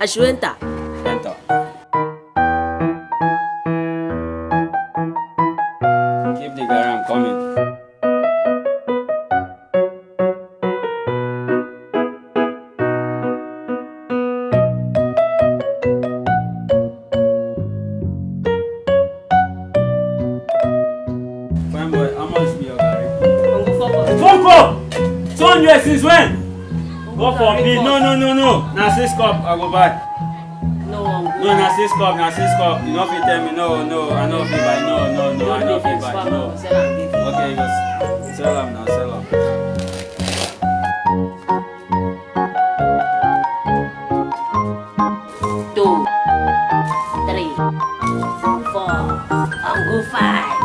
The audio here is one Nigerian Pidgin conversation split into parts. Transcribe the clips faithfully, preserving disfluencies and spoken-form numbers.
I should enter. Enter. Keep the garri, I'm coming. Fine boy, how much be your garri? Uncle Fopo. Fopo! Two hundred since when? What for me? No, no, no, no. Na six cup I go buy. No, uncle. No, na six cup, na six cup. You no fit tell me no, no, I no fit buy. No, no, no, I no fit buy. No. Okay, you go s-, sell am now, sell am. Two, three, four, uncle five,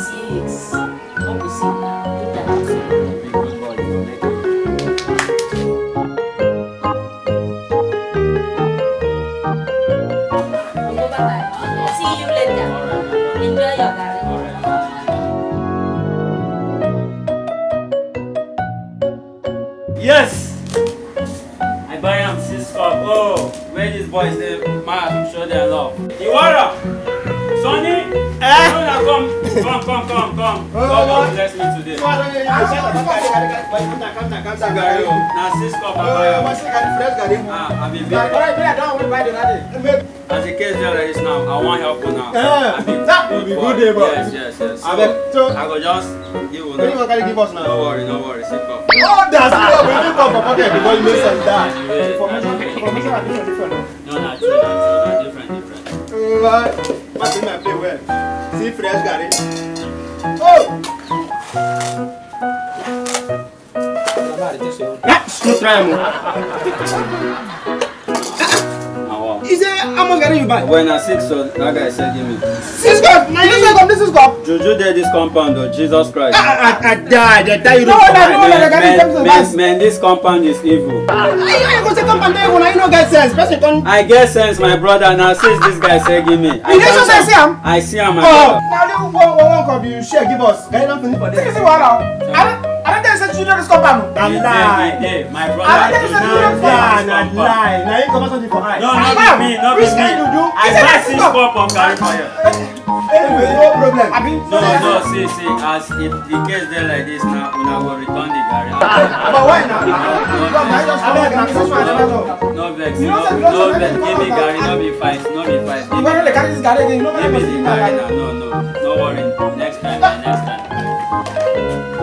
six. Uncle six. Put that. Uncle, bye bye. See you later. Enjoy your garri. Yes! I buy am six cup. Oh, where these boys dey mad, show their love. Iwara! Sonny! Eh? Come, come, come, come, come. Oh, come, come, bless me today. Come on, come on, come on, come on, come on, come on. Garri o. Na six cup I buy am. Oh, what's the garri? Fresh garri? Ah, I be big. All right, me, I don't want to buy the garri. As the case dey like this now, I wan help una. Eh, I be that will be good boy. Good day, boss. Yes, yes, yes. So, abeg, so I go just give una. Wetin you wan carry give us now? No worry, no worry. Sit up. Oh, that's it. We fit come for pocket because you know say that. Anyway, information, anyway. Information are different, different. No, na true, na true, na different, different. Uh, ma, ma, make I play well. See fresh garri. Oh! School try am o. He say, how much garri you buy? When I six, so that guy said, give me. Six cup? Na you six cup, this six cup? Juju dey this compound o, Jesus Christ. I, I, I die, they tell you no, no, no, no, man, man, this compound is evil. I, I go say compound dey evil, na you no get sense. Person come. I get sense, my brother. Na six this guy say give me. You dey so say see am? I see am, my brother. Oh, na only one, one, one cup you share give us. Guy, don't finish for there. Take it, wahala. I don't, I don't tell you say you know this compound. Na lie. Hey, hey, hey, my brother, I don't tell you say you know this compound. Na lie. Na him comot something for eye. No, no be me, no be me. Which kind you do? I buy six cup of garri for you. Anyway, no problem. Abi? No, no, see, see, as if the case dey like this now, una go return the garri. But why now? No vex, no vex, give me garri, no be fight, no be fight. Give me, give me the garri now, no, no, no worry. Next time, eh, next time.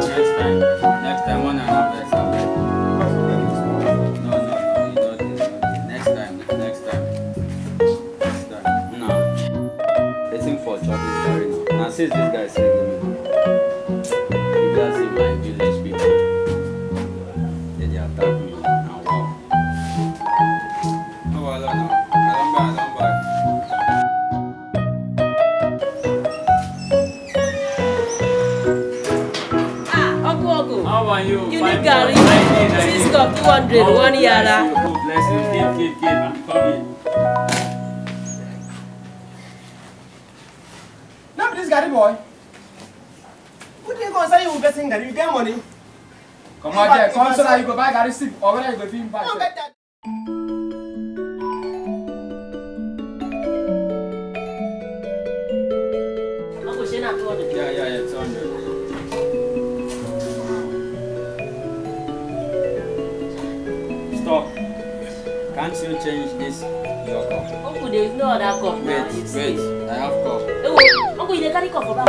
Next time, next time, when I no vex, I vex. No, no, no, you no do that. Next time, next time. Next time. No. Wetin for chop this garri now? Na since this guy send me. You guys see my village people. They dey attack me. Na wow. No wahala now. I don buy, I don buy. Ah, uncle, uncle. How are you? You need garri? Six cup, two hundred, one yara. God bless you. Keep, keep, keep. I'm coming. No be this garri boy. Who dey go sell you person garri? You get money? Come out there. Come so that you go buy garri sip or whether you go fit buy. No get that. Uncle, shey na two hundred? Yeah, yeah, yeah, two hundred. Stop. Can't you change this your cup? Uncle, there is no other cup now. Wait, wait, I have cup. Hey, wait. Uncle, you dey carry cup for back.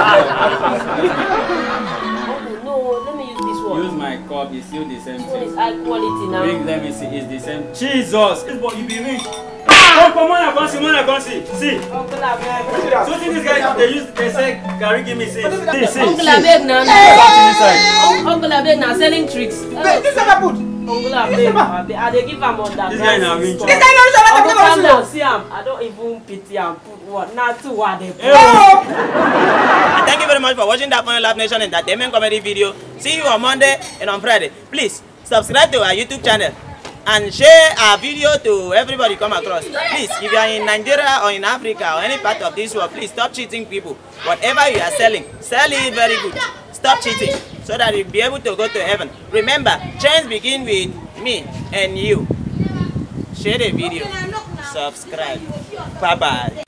Uncle, no, let me use this one. Use my cup, it's still the same thing. This one is high quality now. Ring, let me see, it's the same. Jesus! This boy, you be ring. Come, come, man, I come see, man, I come see. See. Uncle, abeg. So see this guy, they use, they say, garri give me, see. See, see, uncle, abeg na. Something inside. Un-, uncle, abeg na selling tricks. Wait, this never put. Uncle, abeg, abeg, I dey give am on that. This guy na rich. This guy na rich. Uncle, calm down. See am. I don't even pity am. Put what? Na two I dey put. Hey, oh. And thank you very much for watching that Funny Laugh Nation entertainment comedy video. See you on Monday and on Friday. Please subscribe to our YouTube channel and share our video to everybody come across. Please, if you are in Nigeria or in Africa or any part of this world, please stop cheating people. Whatever you are selling, sell it very good. Stop cheating so that you'll be able to go to heaven. Remember, chains begin with me and you. Share the video. Subscribe. Bye bye.